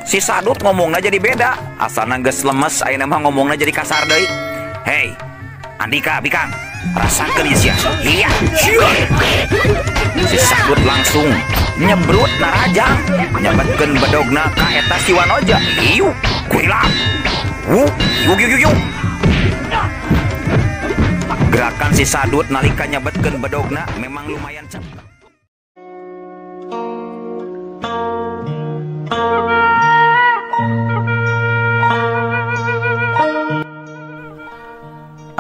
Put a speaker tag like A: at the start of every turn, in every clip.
A: Si Sadut ngomongna jadi beda. Asalna geus lemes ayeuna mah ngomongna jadi kasar deui. Hei, Andika bikang, rasakeun ieu sia. Iya. Si Sadut langsung nyebrut narajang, nyabetkeun bedogna ka eta si Wanoja. Iu, kurilap. Wuh, yuk yuk yuk. Gerakan si Sadut nalika nyabetkeun bedogna memang lumayan cepat.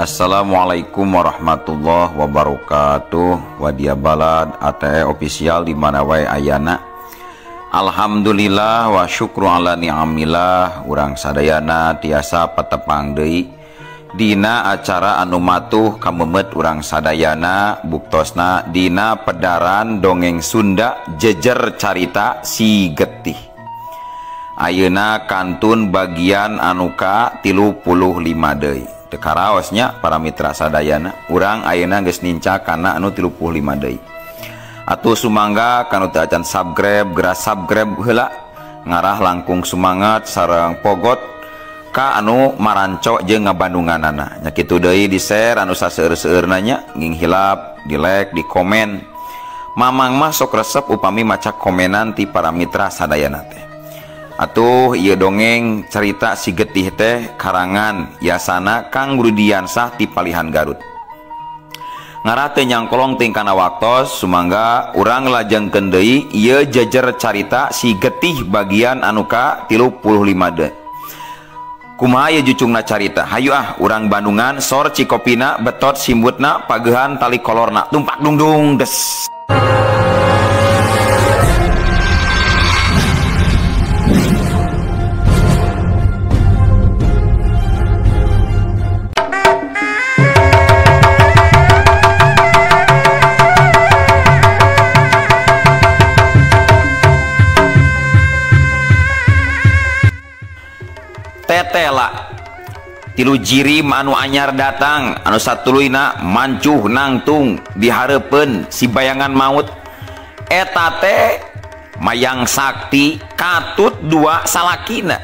B: Assalamualaikum warahmatullahi wabarakatuh. Wadia Balad ATE official di mana wae ayana. Alhamdulillah wa syukru ala ni'amillah, urang sadayana tiasa patepang deui dina acara anu matuh kamemet urang sadayana, buktosna dina pedaran dongeng Sunda jejer carita si getih. Ayeuna kantun bagian anu ka 35 deui. Teu karaosnya para mitra sadayana, urang ayeuna geus nincak kana anu 35 deui. Atuh sumangga kanu teu acan subscribe, geura subscribe heula, ngarah langkung sumangat sareng pogot ka anu maranco jeung ngabandunganana. Nya kitu deui di-share anu saseueur-seueurna nya, nging hilap, di-like, di-komen. Mamang mah sok resep upami maca komenan ti para mitra sadayana teh. Atuh ieu dongeng cerita si getih teh karangan Yasana Kang Rudiansah ti Palihan Garut. Ngarah teu nyangkolong tingkana waktos, sumangga urang lajengkeun deui ieu jejer carita si getih bagian anu ka 35 deui. Kumaha ieu jucungna carita? Hayu ah urang Bandungan sor cikopina betot simbutna pagehan tali kolorna tumpak dungdung des. Tetela tilu jirim anu anyar datang anu satuluyna mancuh nangtung dihareupeun si bayangan maut. Eta teh Mayang Sakti katut dua salakina,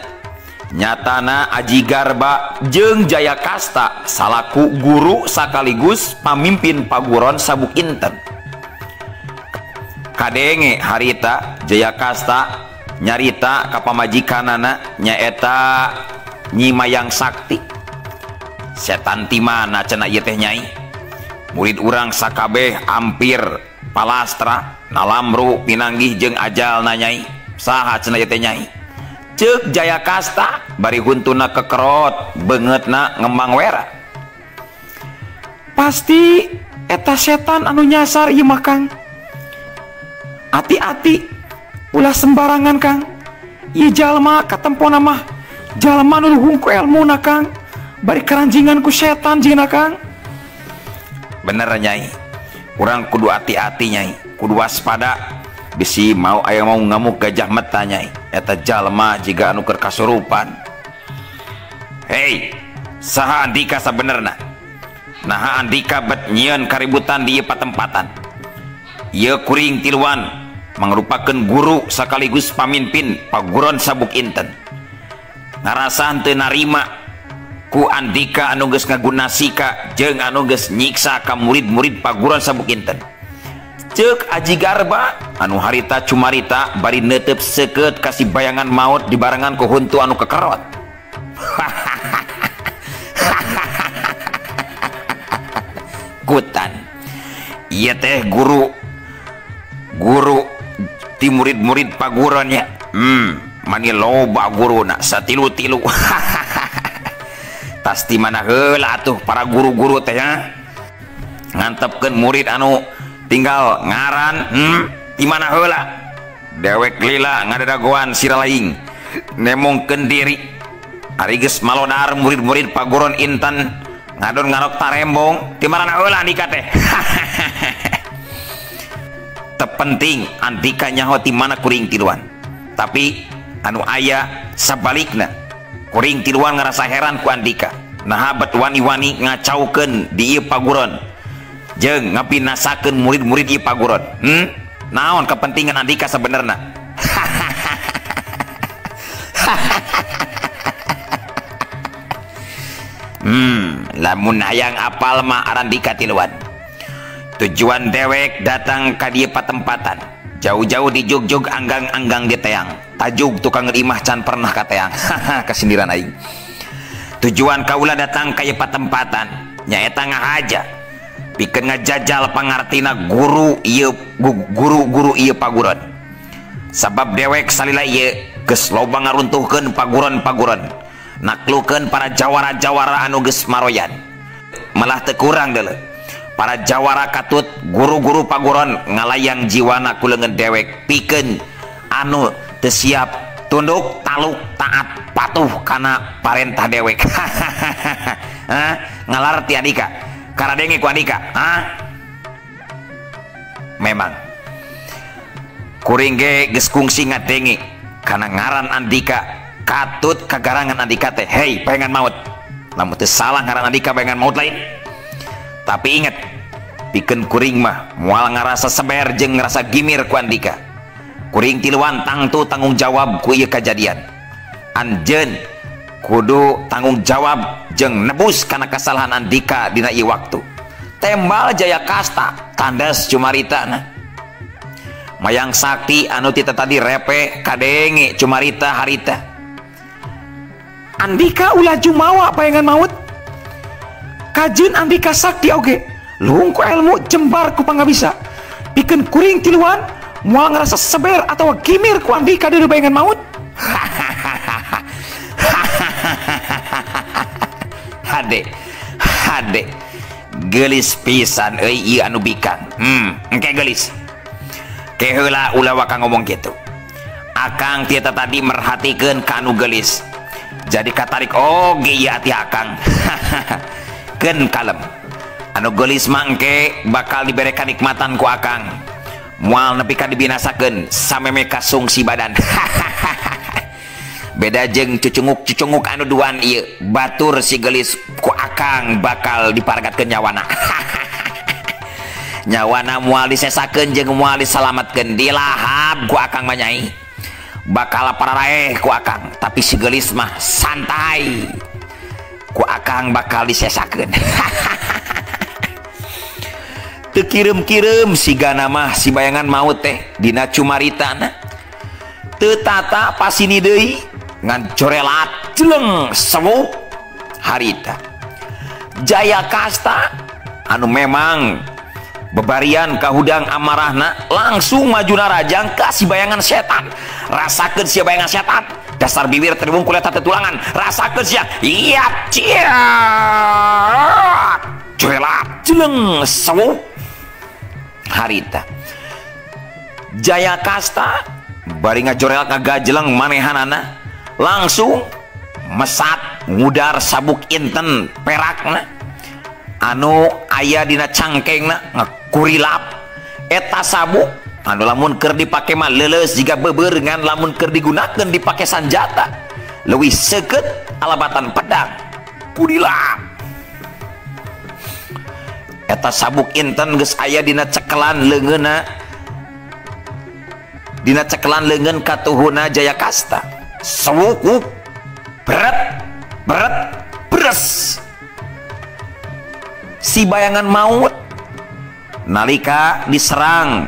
B: nyatana Aji Garba jeung Jaya Kasta salaku guru sakaligus pamimpin paguron sabuk inten. Kadenge harita Jaya Kasta nyarita ka pamajikanana nyaeta Nyi Mayang Sakti. Setan ti mana cenah ieu teh nyai? Murid urang sakabeh ampir palastra nalamru pinanggih jeung ajalna nyai. Saha cenah ieu teh nyai? Ceuk Jaya Kasta bari huntuna kekerot beungeutna ngembang wera. Pasti eta setan anu nyasar ieu mah Kang. Ati-ati ulah sembarangan Kang. Ieu jalma katempona mah jalma nu luhung ku elmuna Kang, bari karanjingan ku setan jina Kang. Bener nyai, urang kudu hati-hati nyai, kudu waspada bisi mau aya mau ngamuk gajah meta nyai. Eta jalma jiga anu keur kasurupan. Hei, saha Andika sabenerna? Naha Andika bet nyieun kaributan di ieu patempatan? Ieu kuring tiluan mangrupakeun guru sekaligus pamimpin paguron sabuk inten. Ngarasa henteu narima ku Andika anu geus ngagunasika jeung anu geus nyiksa ka murid-murid paguron sabuk inten. Ceuk Aji Garba anu harita cumarita bari neuteup seukeut ka si bayangan maut dibarengan ku huntu anu kekerot. Kutan ieu teh guru guru ti murid-murid paguronnya. Mani loba guruna satilu-tilu. Tas di mana heula atuh para guru-guru teh ya? Ngantepkeun murid anu tinggal ngaran, di mana heula dewek lila ngadadagoan siralaing nemongkeun diri. Ari geus malodar murid-murid paguron inten ngadon ngarok tarembong di mana heula Andika teh. Tepenting Andika nyaho ti mana kuring tiluan. Tapi anu aya sabalikna kuring tiluan ngerasa heran ku Andika. Naha bet wani-wani ngacaukeun di ieu paguron jeung ngabinasakeun murid-murid ieu paguron. Naon kepentingan Andika sebenarna?
A: Lamun hayang apal mah Arandika tiluan. Tujuan dewek datang ka dieu patempatan. Jauh-jauh di jugjug anggang-anggang di teang. Tajug tukang imah can pernah ka teang. Kasindiran aing. Tujuan kaula datang ka ieu patempatan nyaeta ngahaja. Pikeun ngajajal pangartina guru ieu guru-guru ieu paguron. Sabab dewek salila ieu geus loba ngaruntuhkeun paguron-paguron. Naklukeun para jawara-jawara anu geus maroyan. Malah teu kurang deuleu. Para jawara katut guru-guru paguron ngalayang jiwana ku leungeun dewek pikeun anu teu siap tunduk taluk taat patuh kana parentah dewek. Hah? Ngalarti Andika. Karadenge ku Andika. Hah? Memang kuring ge geus kungsi ngadenge kana ngaran Andika katut kagarangan Andika teh. Hei, bayangan maut. Lamun teu salah ngaran Andika bayangan maut lain. Tapi inget, pikeun kuring mah moal ngarasa seber jeung ngarasa gimir ku Andika. Kuring tiluan tangtu tanggung jawab ku ieu kajadian. Anjeun kudu tanggung jawab jeung nebus kana kasalahan Andika dina ieu waktu. Tembal Jaya Kasta tandas cumaritana. Mayang Sakti anu ti tadi repe kadenge cumarita harita.
C: Andika ulah jumawa bayangan maut. Kajeun Andika sakti oge, luhung ku ilmu jembar ku pangabisa. Pikeun kuring tiluan moal ngarasa seber atau gimir ku Andika deui bayangan maut.
A: Hade, hade. Geulis pisan euy ieu anu bikang. Engke geulis. Ke heula ulah waka ngomong kitu. Akang ti tadi merhatikeun ka anu geulis. Jadi katarik oge ieu ati akang. Keun kalem. Anu geulis mangke bakal dibere kanikmatan ku akang. Moal nepi ka dibinasakeun sameme kasungsi badan. Beda jeung cucunguk-cucunguk anu duan ieu, batur si geulis ku akang bakal dipargatkeun nyawana. Nyawana moal disesakeun jeung moal disalametkeun, dilahap ku akang mah nyai. Bakal pararaeh ku akang, tapi si geulis mah santai. Ku akang bakal disesakeun. Teu kireum-kireum sigana mah si bayangan maut teh dina cumaritana. Teu tata pasini deui ngan corelat jeleng sewuk harita. Jaya Kasta anu memang bebarian kahudang amarahna langsung maju narajang ka si bayangan setan. Rasakeun si bayangan setan. Dasar bibir teribung kulit tetulangan. Rasakeun sia. Iap ciat. Corelat jeleng sewuk harita. Jaya Kasta bari ngajorel ngagajeleng manehanana langsung mesat ngudar sabuk inten perakna anu aya dina cangkengna ngakurilap eta sabuk anu lamun keur dipake mah leuleus jiga beubeur ngan lamun keur digunakeun dipake sanjata leuwih seukeut alabatan pedang kurilap. Eta sabuk inten geus aya dina cekelan leungeunna, dina cekelan leungeun katuhuna Jaya Kasta. Sewuk beret beret beres. Si bayangan maut nalika diserang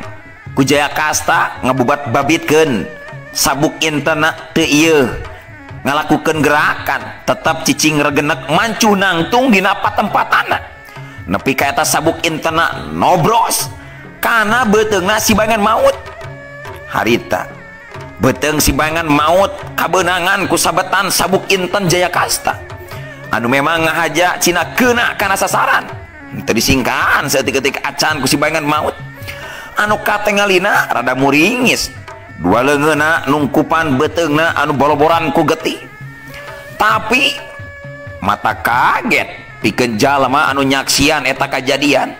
A: ku Jaya Kasta ngebubat babitkeun sabuk intena teu ieu ngalakukeun gerakan tetap cicing regenek mancuh nangtung dina patempatana. Nepi ka eta sabuk intena nobros kana beuteungna si bayangan maut. Harita beuteung si bayangan maut kabeunangan ku sabetan sabuk inten Jaya Kasta anu memang ngahaja cina keuna kana sasaran. Teu disingkaan saeutik-eutik acan ku si bayangan maut. Anu katengalina rada muringis dua leungeunna nungkupan beuteungna anu boloboran ku getih. Tapi mata kaget pikeun jalma anu nyaksian eta kajadian.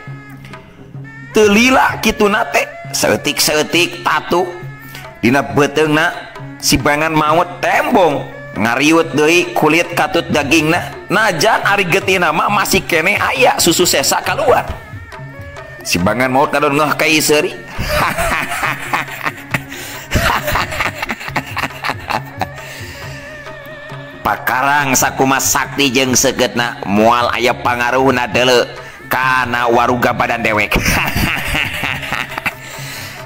A: Teu lila kituna teh saeutik-saeutik tatu dina beuteungna si bayangan maut tembong ngariut deui kulit katut dagingna najan ari getihna mah masih keneh aya susu sesa kaluar. Si bayangan maut ngadon ngeh ka seuri. Pakarang sakuma sakti jeung seukeutna moal aya pangaruhna deuleu kana waruga badan dewek.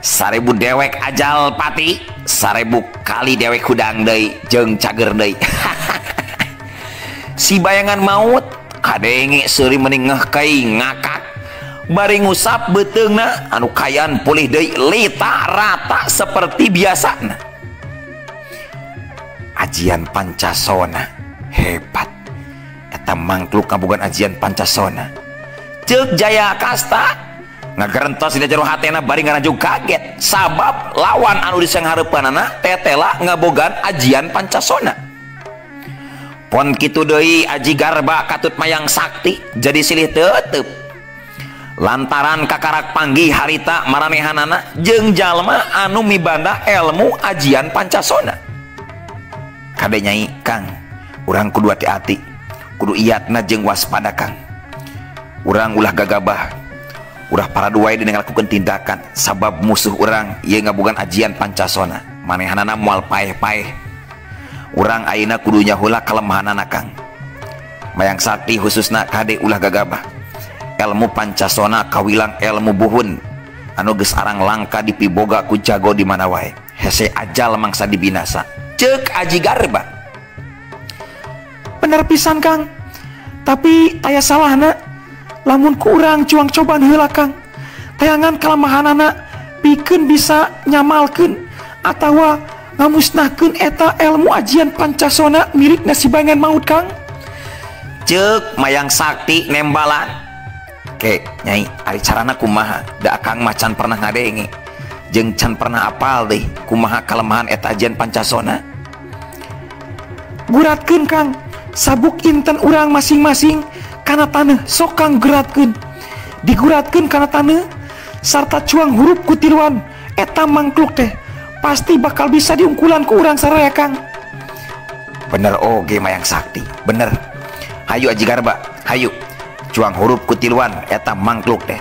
A: 1000 dewek ajal pati, 1000 kali dewek hudang deui jeung cager deui. Si bayangan maut kadenge seuri meni ngehkei ngakak bari ngusap beuteungna anu kayan pulih deui lita rata seperti biasana. Ajian Pancasona hebat eta mangkluk kabogan ajian Pancasona. Ceuk Jaya Kasta ngagerentos dina jero hatena bari ngarajug kaget sabab lawan anu disanghareupanana tetela ngabogan ajian Pancasona. Pon kitu deui Aji Garba katut Mayang Sakti jadi silih teuteup lantaran kakarak panggih harita maranehanana jeung jalma anu mibanda ilmu ajian Pancasona. Kade nyai Kang, urang kudu hati-hati, kudu iatna jeung waspada Kang. Urang ulah gagabah, ulah paraduai dina ngalakukeun tindakan sabab musuh urang ieu ngabogan ajian Pancasona. Manehanana moal paeh-paeh. Urang ayeuna kudu nyaheula kalemahanana Kang. Mayang Sakti khususna kade ulah gagabah. Ilmu Pancasona kawilang ilmu buhun anu geus arang langka dipiboga ku jago di mana wae. Hese ajal mangsa dibinasa. Ceuk Aji Garba.
C: Bener pisan Kang, tapi taya salahna lamun ku urang cuang cobaan heula Kang. Tayangan kalemahanana pikeun bisa nyamalkeun atawa ngamusnahkeun eta ilmu ajian Pancasona milik si bayangan maut Kang.
A: Ceuk Mayang Sakti nembalan. Ke nyai ari carana kumaha? Da Akang mah can pernah ngadenge jeung can pernah apal deh kumaha kalemahan eta ajian Pancasona.
C: Guratkeun Kang, sabuk inten urang masing-masing kana taneuh sok Kang geratkeun. Diguratkeun kana taneuh sarta cuang hurup ku tiluan eta mangkluk teh pasti bakal bisa diungkulan ku urang saraya Kang.
A: Bener oge Mayang Sakti, bener. Hayu Aji Garba, hayu cuang hurup ku tiluan eta mangkluk teh.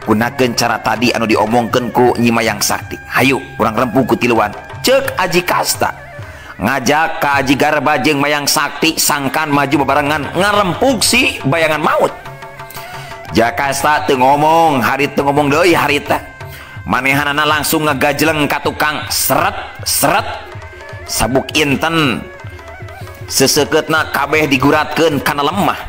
A: Gunakeun cara tadi anu diomongkeun ku Nyi Mayang Sakti. Hayu urang rempug ku tiluan. Ceuk Aji Kasta ngajak ka Aji Garba jeung Mayang Sakti sangkan maju bebarengan ngarempug si bayangan maut. Jakasta teu ngomong, hari teu ngomong deui harita. Manehanana langsung ngagajleng ka tukang seret seret sabuk inten seseukeutna kabeh diguratkeun kana lemah.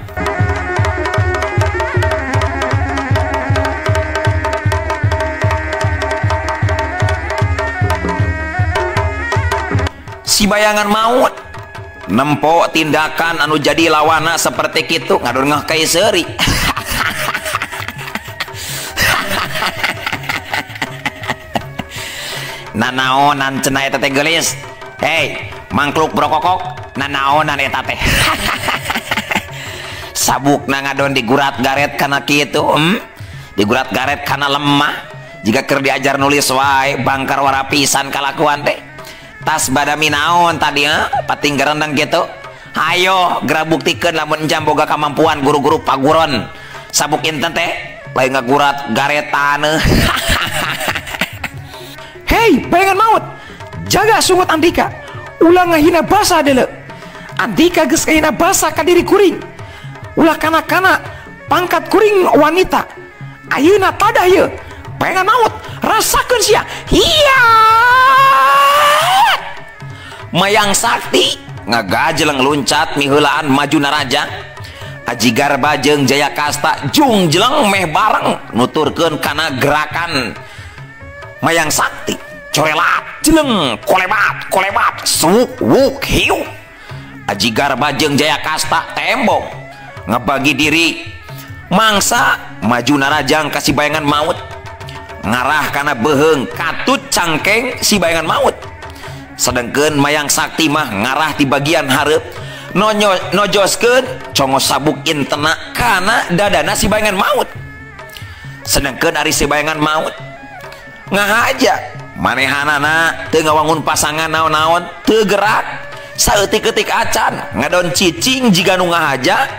A: Si bayangan maut nempo tindakan anu jadi lawana seperti kitu ngadon ngeh kai seuri. Nanaonan cenah eta teh geulis. Hei, mangkluk brokokok, nanaonan eta teh. Sabukna ngadon digurat garet kana kitu, Digurat garet kana lemah. Jika keur diajar nulis wae bangkar warapisan kalakuan teh. Tas badami naon tadi pating gerendeng gitu. Hayo geura buktikeun lamun enjam boga kamampuan guru-guru paguron. Sabuk inten teh lain ngagurat garet taneuh.
C: Hei, bayangan maut, jaga sungut andika, ulah ngahina basa deuleu. Andika geus ngahina basa ka diri kuring. Ulah kana-kana pangkat kuring wanita. Ayeuna tadah ieu. Bayangan maut, rasakeun sia. Hiya!
A: Mayang Sakti ngagajeleng luncat miheulaan maju narajang. Aji Garba jeung Jaya Kasta jungjeleng meh bareng nuturkeun kana gerakan Mayang Sakti. Corelat jeleng kolebat kolebat suwuk wuk hiu. Aji Garba jeung Jaya Kasta tembong ngebagi diri mangsa maju narajang ka si bayangan maut ngarah kana beuheung katut cangkeng si bayangan maut. Sedengkeun Mayang Sakti mah ngarah di bagian hareup nojoskeun congos sabuk intena kana dadana si bayangan maut. Sedengkeun ari si bayangan maut ngahaja manehanana teu ngawangun pasangan naon-naon teu gerak saeutik-eutik acan ngadon cicing jiga nu ngahaja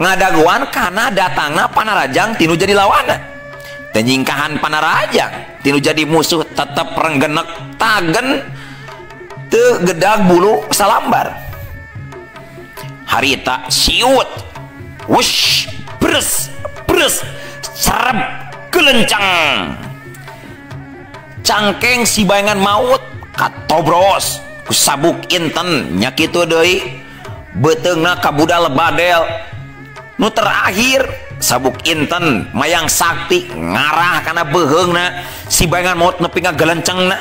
A: ngadagoan kana datangna panarajang tinu jadi lawana. Teu nyingkahan panarajang tinu jadi musuh tetep renggenek tagen teu gedag bulu salambar. Harita siut wush bres bres serep gelencang cangkeng si bayangan maut katobros ku sabuk inten nya kitu deui beuteungna kabudal badel nu terakhir sabuk inten mayang sakti ngarah kana beuheungna si bayangan maut nepi ngagelencengna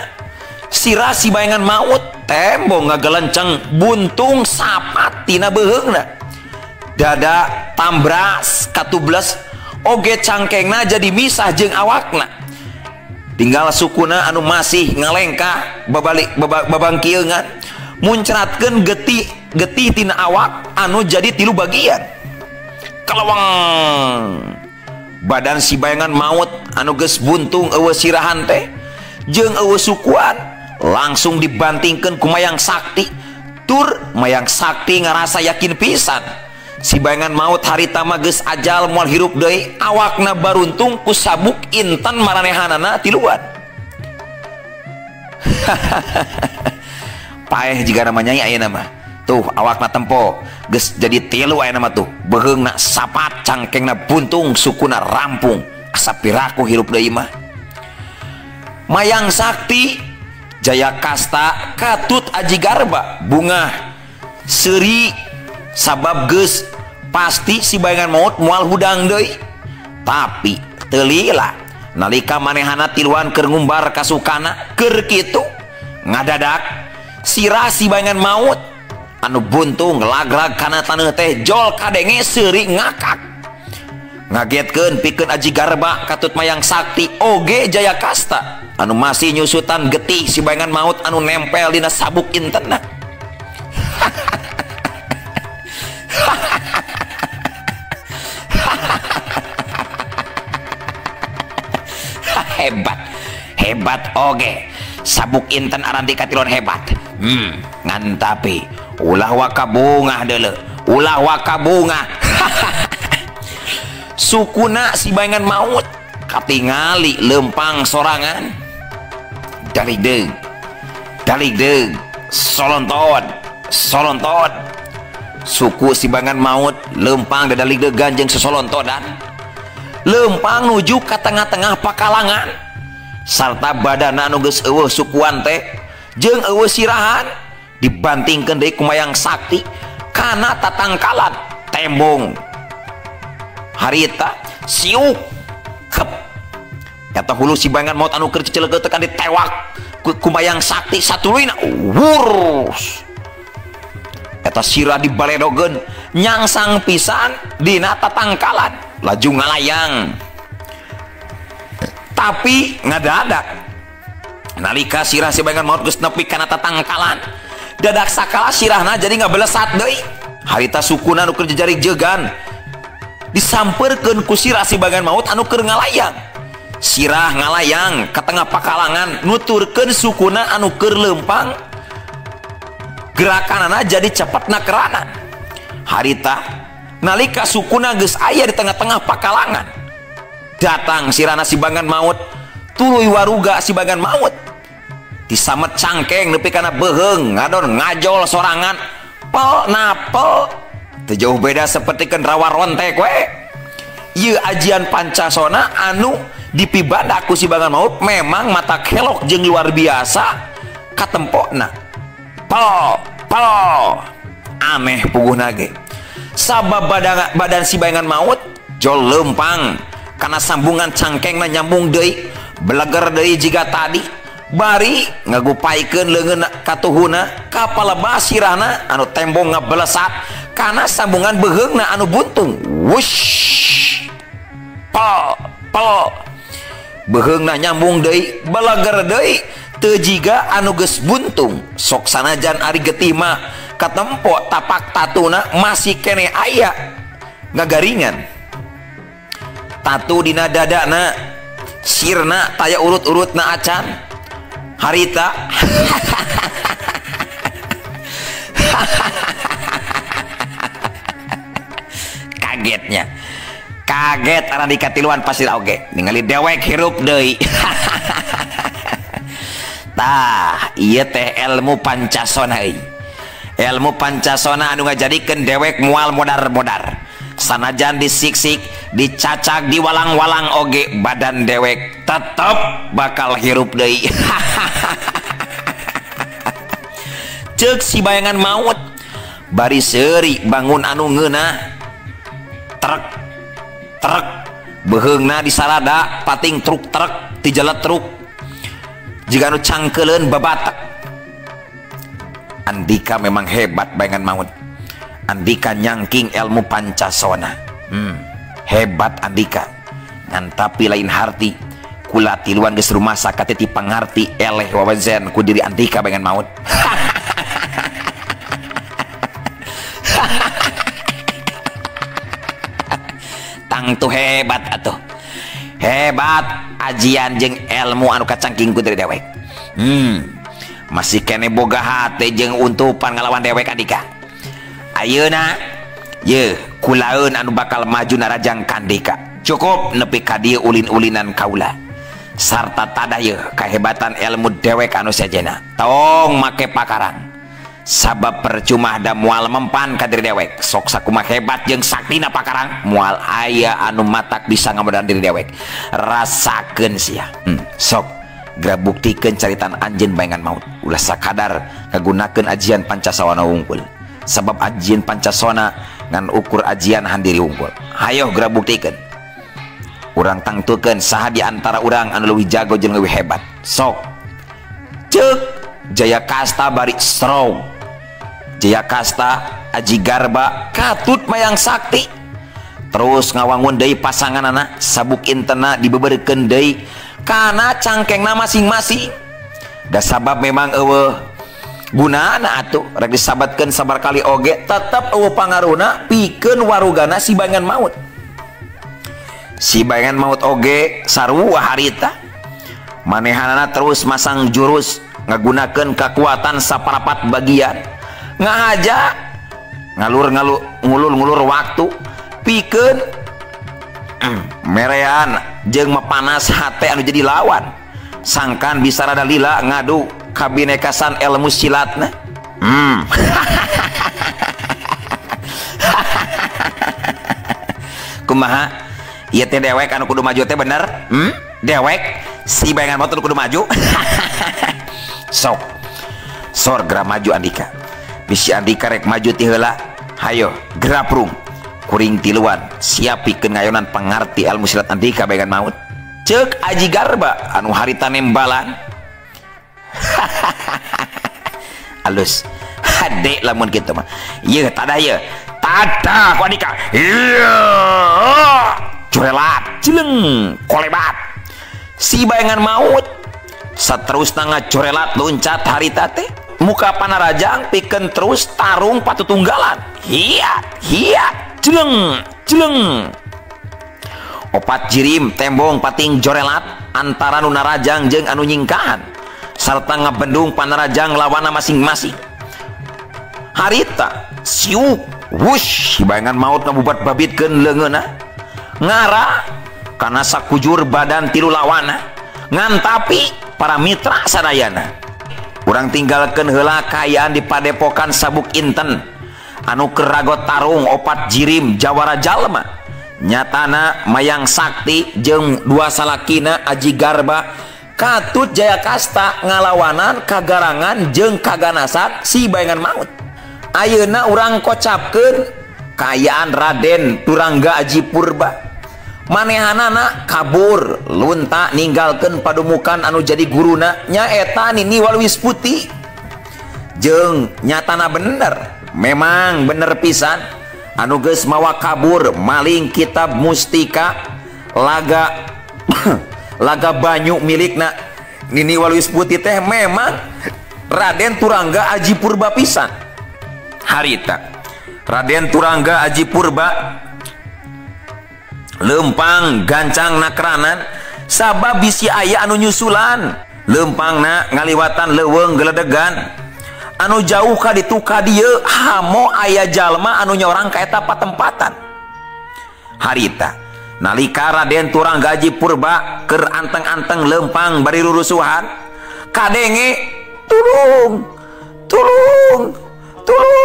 A: sirah si bayangan maut tembong ngagelenceng buntung sapat tina beuheungna dada tambras katubles oge cangkengna jadi misah jeung awakna tinggal sukuna anu masih ngalengkah babalik babangkieunan muncratkeun getih getih tina awak anu jadi tilu bagian keleweng badan si bayangan maut anu geus buntung eueuh sirahan teh jeung eueuh sukuan langsung dibantingkeun ku mayang sakti tur mayang sakti ngarasa yakin pisan si bayangan maut harita mah geus ajal moal hirup deui awakna baruntung ku sabuk inten maranehanana tiluan. Paeh jiga namanya ayeuna mah tuh awakna tempo geus jadi tilu ayeuna mah tuh beuheungna sapat cangkengna buntung sukuna rampung asa piraku hirup deui mah. Mayang sakti Jaya Kasta katut Aji Garba bungah seuri sabab geus pasti si bayangan maut moal hudang deui tapi teu lila nalika manehana tiluan keur ngumbar kasukana keur kitu ngadadak sirah si bayangan maut anu buntung laglag kana taneuh teh jol kadenge seuri ngakak ngagetkeun pikeun Aji Garba katut mayang sakti oge Jaya Kasta anu masih nyusutan getih si bayangan maut anu nempel dina sabuk intenna. Hebat hebat oge sabuk inten aranti katiluan hebat ngan tapi ulah waka bungah deuleu ulah waka bungah. Sukuna si bayangan maut katingali lempang sorangan daligdeug daligdeug solonton solonton suku si bayangan maut lempang daligdegan jeung sesolontodan lempang nuju ka tengah-tengah pakalangan sarta badana anu geus eueuh sukuan teh jeung eueuh sirahan dibantingkeun deui ku mayang sakti kana tatangkalan tembong harita siuk kep eta hulu si bayangan maut anu keur cicelegeut tekan ditewak ku mayang sakti satuluyna wurus eta sirah dibaledogeun nyangsang pisan dina tatangkalan laju ngalayang tapi ngadadak nalika sirah si bayangan maut geus nepi kana tatangkalan dadak sakala sirahna jadi ngabelesat deui harita sukuna nu keur jejarik jegan disampeurkeun ku sirah si bayangan maut anu keur ngalayang sirah ngalayang ka tengah pakalangan nuturkeun sukuna anu keur leumpang gerakanana jadi cepetna keranan harita nalika sukuna geus aya di tengah-tengah pakalangan datang sirahna si bayangan maut tuluy waruga si bayangan maut disamet cangkeng nepi kana beuheung ngadon ngajol sorangan pel napel teu jauh beda sapertikeun rawa rontek we ieu ajian pancasona anu dipibadak ku si bayangan maut memang mata kelok jeung luar biasa katempokna pel pel aneh puguhna ge sabab badan si bayangan maut jol lempang karena sambungan cangkengna nyambung deui beleger deui jiga tadi bari ngagupaikeun leungeun katuhuna kapalebah sirahna anu tembong ngabelesat kana sambungan beuheungna anu buntung wush pel pel beuheungna nyambung deui beleger deui teu jiga anu geus buntung sok sanajan ari getih mah katempo tapak tatuna masih kene aya ngagaringan tatu dina dadana sirna taya urut-urutna acan harita. Kagetnya kaget arandi katiluan pasti oge ningali dewek hirup deui. Tah ieu teh ilmu pancasona euy. Ilmu pancasona anu ngajadikeun dewek mual modar-modar. Sanajan disiksik, dicacag, diwalang-walang oge badan dewek tetep bakal hirup deui. Ceuk si bayangan maut bari seuri bangun anu ngeunah. Trek trek beuheungna disarada pating truk trek ti jalan truk jiga anu cangkeuleun babatek. Andika memang hebat bayangan maut. Andika nyangking ilmu pancasona. Hebat Andika. Ngan tapi lain harti kula tiluan geus rumasa kateti pangarti eleh wawazen ku diri Andika bayangan maut. Tangtu hebat atuh. Hebat ajian jeung ilmu anu kacangking ku diri dewek. Masih kene boga hate jeung untupan ngalawan dewek Andika. Ayeuna ye kulaeun anu bakal maju narajang kandika. Cukup nepi ka dieu ulin-ulinan kaula. Sarta tadah ye kahebatan ilmu dewek anu sejenna. Tong make pakarang. Sabab percuma da moal mempan ka diri dewek. Sok sakumaha hebat jeung saktina pakarang, moal aya anu matak bisa ngamodaran diri dewek. Rasakeun sia. Sok geura buktikeun caritaan anjeun bayangan maut. Ulah sakadar ngagunakeun ajian Pancasona wungkul. Sabab ajian Pancasona ngan ukur ajian handiri wungkul. Hayoh geura buktikeun. Urang tangtukeun saha di antara urang anu leuwih jago jeung leuwih hebat. Sok. Ceuk Jaya Kasta bari strong. Jaya Kasta Aji Garba katut mayang sakti. Terus ngawangun deui pasanganana sabuk intena dibeberkeun deui kana cangkengna masing-masing. Da sabab memang eueuh gunana atuh rek disabatkeun sabar kali oge tetep eueuh pangaruna pikeun warugana si bayangan maut. Si bayangan maut oge sarua harita. Manehanana terus masang jurus ngagunakeun kakuatan saparapat bagian. Ngahaja ngalur ngalur ngulur-ngulur waktu pikeun merean jeung mepanas hate anu jadi lawan. Sangkan bisa rada lila ngadu kabinekasan ilmu silatna. Kumaha ieu teh dewek anu kudu maju teh bener? Dewek si bayangan maut kudu maju. Sok sor geura maju Andika. Bisi Andika rek maju ti heula. Hayo geraprung kuring tiluan siap pikeun ngayonan pangarti ilmu silat Andika bayangan maut. Ceuk Aji Garba anu harita nembalan. Alus hade lamun kitu mah. Ieu tadah ieu. Tadah ku Andika. Ieu curelat cileng kolebat. Si bayangan maut saterusna ngacorelat loncat harita teh muka panarajang pikeun terus tarung patutunggalan. Hiat hiat jeleng jeleng. Opat jirim tembong pating jorelat antara nu narajang jeung anu nyingkahan sarta ngabendung panarajang lawana masing-masing. Harita siuk wush bayangan maut ngabubat babitkeun leungeunna ngara kana sakujur badan tilu lawana ngan tapi para mitra sadayana. Urang tinggalkeun heula kaayaan di padepokan Sabuk Inten anu keur ragot tarung opat jirim jawara jalma. Nyatana mayang sakti jeung dua salakina Aji Garba katut Jaya Kasta ngalawanan kagarangan jeung kaganasan si bayangan maut. Ayeuna urang kocapkeun kaayaan Raden Turangga Aji Purba. Manehanana kabur lunta ninggalkeun padumukan anu jadi guruna nyaeta Nini Walwis Putih. Jeung nyatana bener, memang bener pisan anu geus mawa kabur maling kitab mustika laga laga banyu milikna Nini Walwis Putih teh memang Raden Turangga Aji Purba pisan. Harita Raden Turangga Aji Purba lempang gancang nakranan sabab bisi aya anu nyusulan lempangna ngaliwatan leuweung geledegan anu jauh ka ditu ka dieu hamo aya jalma anu nyorang ka eta patempatan. Harita nalika Raden Turangga Aji Purba keur anteng-anteng lempang bari rurusuhan kadenge tulung tulung tulung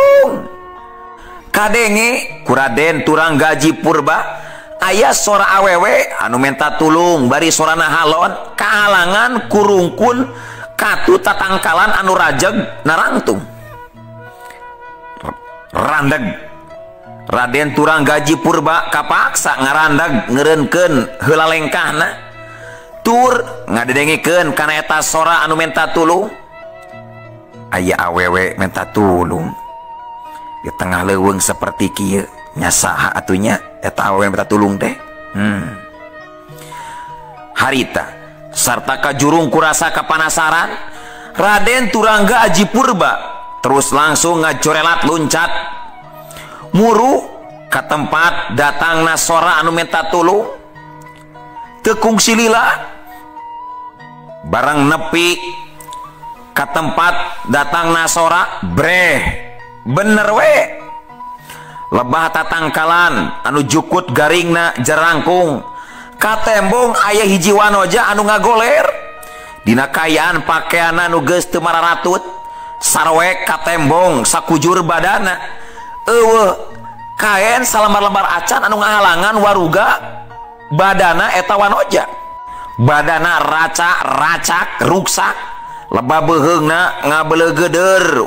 A: Kadenge ku Raden Turangga Aji Purba aya sora awewe anu menta tulung bari sorana halon kahalangan kurungkun katu tatangkalan anu rajeg narangtung. Randeg Raden Turangga Aji Purba kapaksa ngarandag ngeureunkeun heula lengkahna tur ngadedengikeun kana eta sora anu menta tulung. Aya awewe menta tulung di tengah leuweung saperti kieu nya saha atunya eta awewe menta tulung teh. Harita sarta kajurung kurasa kapanasaran Raden Turangga Aji Purba terus langsung ngajorelat luncat muru ka tempat datangna sora anu menta tulung. Teu kungsi lila barang nepi ka tempat datangna sora breh bener we lebah tatangkalan anu jukut garingna jerangkung katembong aya hiji wanoja anu ngagoler dina kayaan pakeana nu geus teu mararatut sarwek katembong sakujur badana eueuh kaen salambar-lambar acan anu ngahalangan waruga badana eta wanoja. Badana raca-racak ruksak lebah beuheungna ngabeleugeuder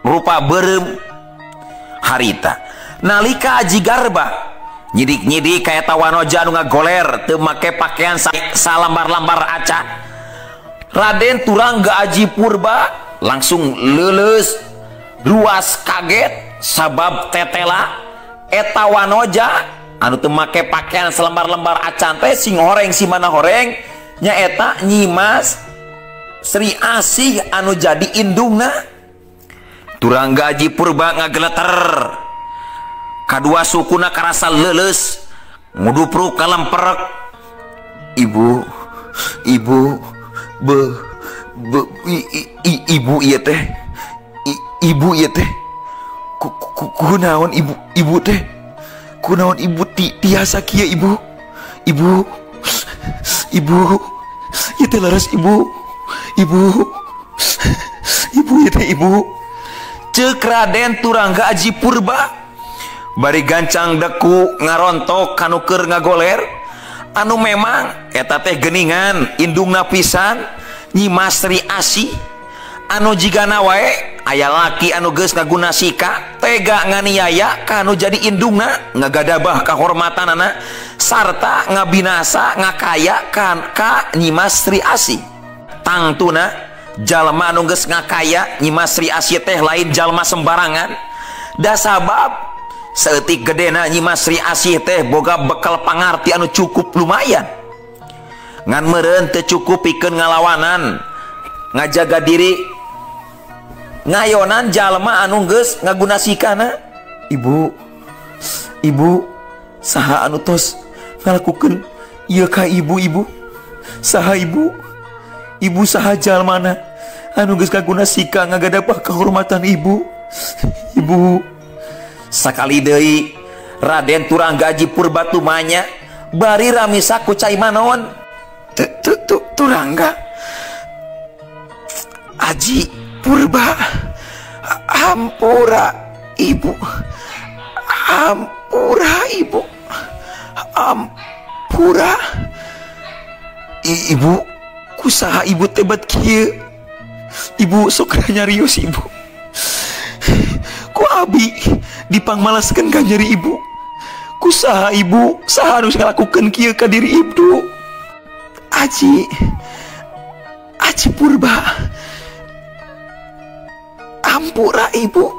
A: rupa beureum. Harita nalika Aji Garba nyidik-nyidik ka eta wanoja anu ngagoler teu make pakaian salambar-lambar acan, Raden Turangga Aji Purba langsung leuleus ruas kaget sabab tetela eta wanoja anu teu make pakaian selembar-lembar acan teh sing horeng si mana horeng nyaeta Nyimas Sri Asih anu jadi indungna. Turangga Aji Purba ngageleter kadua sukuna karasa leuleus ngudupruk kalemperek. Ibu, ibu, be, be, i, i, ibu ieu teh, ibu ieu teh, kunaon ibu, ibu teh, kunaon ibu tiasa kieu ibu, ibu, ibu, ieu teh leres ibu, ibu, ibu ieu teh ibu. Ceuk Raden Turangga Aji Purba bari gancang deku ngarontok kanu keur ngagoler anu memang eta teh geuningan indungna pisan Nyimas Sri Asih anu jigana wae aya laki anu geus ngaguna sika tega nganiaya kanu jadi indungna ngagadabah kahormatanana sarta ngabinasa ngakaya kan ka Nyimas Sri Asih. Tangtuna jalma anu geus ngakaya Nyimas Sri Asih teh lain jalma sembarangan da sabab saeutik gedena Nyimas Sri Asih teh boga bekal pangarti anu cukup lumayan ngan meureun teu cukup pikeun ngalawanan ngajaga diri ngayonan jalma anu geus ngaguna sikana. Ibu, ibu saha anu tos ngalakukeun ieu ka ibu, ibu saha ibu, ibu saha jalmana anu geus ngaguna sika ngagadapah kehormatan ibu, ibu. Sakali deui Raden Turangga Aji Purba tumanya bari ramisa ku cai manon. Turangga Aji Purba hampura ibu, hampura ibu, hampura ibu. Kusaha ibu tebat kieu ibu, sok nyarios ibu. Ku abi dipangmalaskeun ka nyeri ibu. Kusaha ibu saha harus ngalakukeun kieu ka diri ibu. Aji, Aji Purba hampura ibu,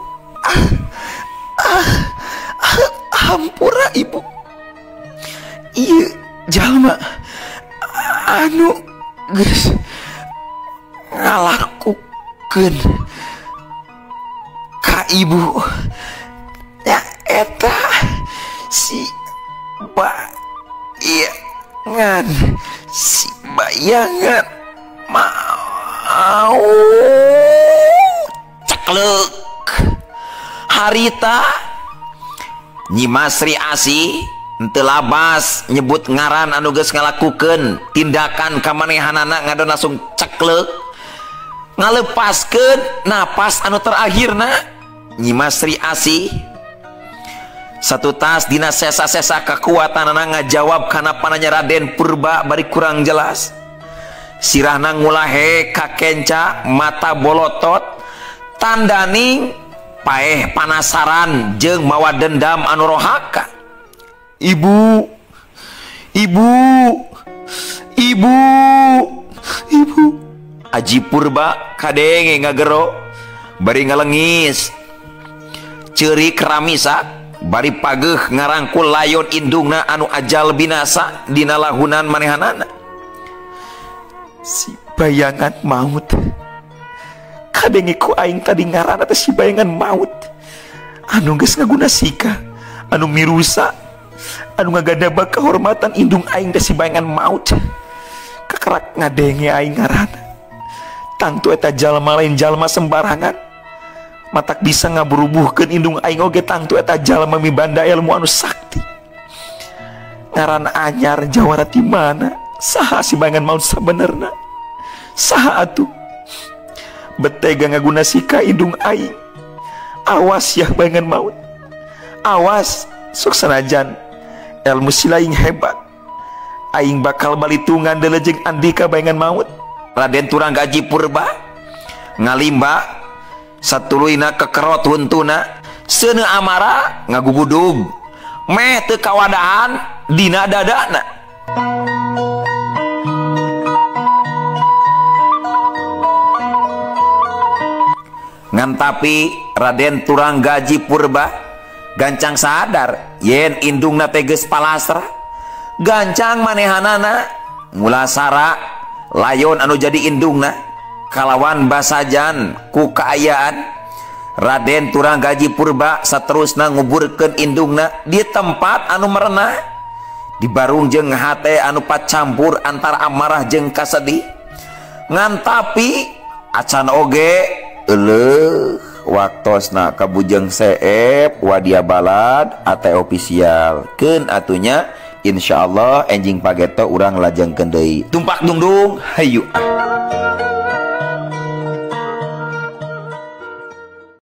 A: hampura ibu. Ieu jalma anu geus ngalakukeun ka ibu ya eta si bayangan, si bayangan mau ceklek. Harita Nyimas Sri Asih henteu labas nyebut ngaran anu geus ngalakukeun tindakan kamanehanana ngadon langsung ceklek ngalepaskeun napas anu terakhirna Nyimas Sri Asih. Satu tas dina sesa-sesa kekuatanana ngajawab kana pananya Raden Purba bari kurang jelas. Sirahna ngulahe kakenca mata bolotot tandaning paeh panasaran jeung mawa dendam anu rohaka. Ibu, ibu, ibu, ibu. Aji Purba kadenge ngagero bari ngalengis ceurik ramisa bari pageuh ngarangkul layon indungna anu ajal binasa dina lahunan manehanana.
C: Si bayangan maut kadenge ku aing tadi ngaranna teh si bayangan maut anu geus ngaguna sika anu mirusa anu ngagadaba kehormatan indung aing teh si bayangan maut. Kakerak ngadenge aing ngaranna tangtu eta jalma lain jalma sembarangan matak bisa ngaburubuhkeun indung aing oge tangtu eta jalma mibanda ilmu anu sakti. Ngaran anyar jawara ti mana? Saha si bayangan maut sabenerna? Saha atuh betega ngaguna sika indung aing. Awas ya bayangan maut, awas sok sanajan ilmu silaing hebat aing bakal balitungan deuleujeung andika bayangan maut.
A: Raden Turang Gaji Purba ngalimba satuluyna kekerot huntuna seuneu amara ngagugudug meh teu kawadahan dina dadana. Ngan tapi Raden Turang Gaji Purba gancang sadar yen indungna teh geus palasra. Gancang manehanana mulasara layon anu jadi indungna kalawan basajan ku kaayaan. Raden Turang Gaji Purba saterusna nguburkeun indungna di tempat anu merenah dibarung jeung hate anu pacampur antara amarah jeung kasedih. Ngan tapi acan oge euleuh waktosna kabujeng seep wadia balad ate official keun atunya insyaallah enjing pageto urang lajengkeun deui. Tumpak dungdung hayu ah.